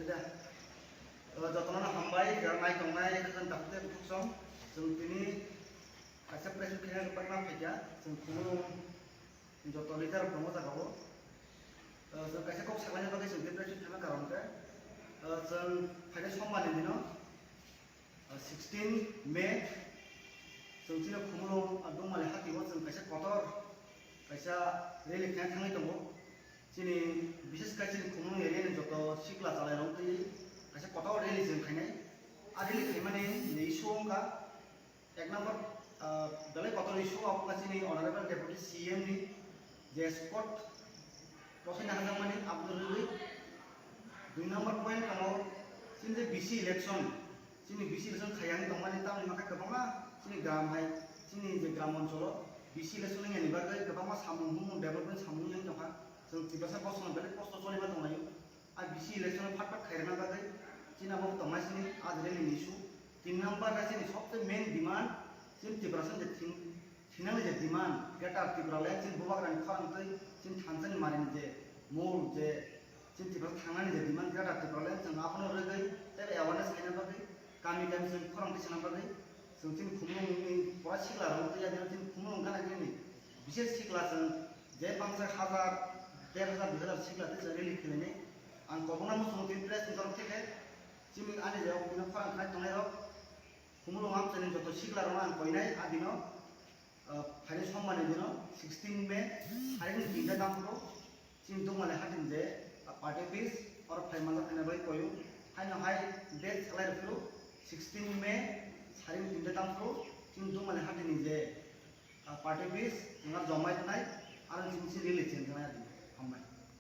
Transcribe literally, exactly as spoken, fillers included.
Jotono hambai, nai tongnai, khakhan dakhuk tei bukhuk song. Chwng tini kaisa press meet khaina rwkna phaikha, chwng khumulwng joto leader rok tongo jagao. Chwng kaisa kok saklaina bagwi chwng tini press meet khaima karon khe, chwng phainai sombar ni dino, sixteen May, chwng chini khumulwng Dungmali hatio chwng kaisa kotor kaisa rally khaina thangwi tongo. Chini, bishes khe chini khumulwng area ni joto sikla chalairok twi kaisa kotor rally chwng khainai. A rally khaimani ni issue wngkha, ek number, ah, belai kotor issue wngkha chini Honorable Deputy C M ni je spot rosaina hajakmani aboni rwgwi. Dui number point tongo chini je B C election, chini B C election khaiyani tongmani tamni hwnba khe kwbangma chini gram hai, chini je gram oncholo B C election wngyani bagwi kwbangma samung humung development samung wngwi tongkha. Chwng Tiprasa bosongno belai kosto choliba tonglaio. A B C election o phat phat khairokna bagwi chini abo tongmani sini a rally ni issue. Tin number khe chini sobse main demand chini Tiprasa je thing Thinani je demand, Greater Tipraland, chini bubagrani khorang twi, chini thansani marini je mol je, chini Tiprasa thangnani je demand, Greater Tipraland, chwng abono rwgwi tei awareness khaina bagwi, kami kami chwng khorang tisana bagwi, chwng chini khumulwngni pura sikla rok twi, adino chini khumulwng gana gini, bises sikla chwng je bangsa hajar, der hajar, dui hajar sikla tei chwng rally khlainai. Ang kwbangma muchungo tini press ni borok theke, chini ani je okno khorang khnai tongnai rok, khumulwng amchaini joto sikla rokno ang koinai, adino, ah, phaini sombarni dino sixteen May saring tinta tangphuru chini Dungmali hatini je, ah, party office oro phai manjak khaina bagwi koyo. Haino hai date salai rwphuru sixteen May saring tinta tangphuru chini Dungmali hatini je, ah, party office wngkha jomai tongnai, aro chini chini rally chengjaknai adi.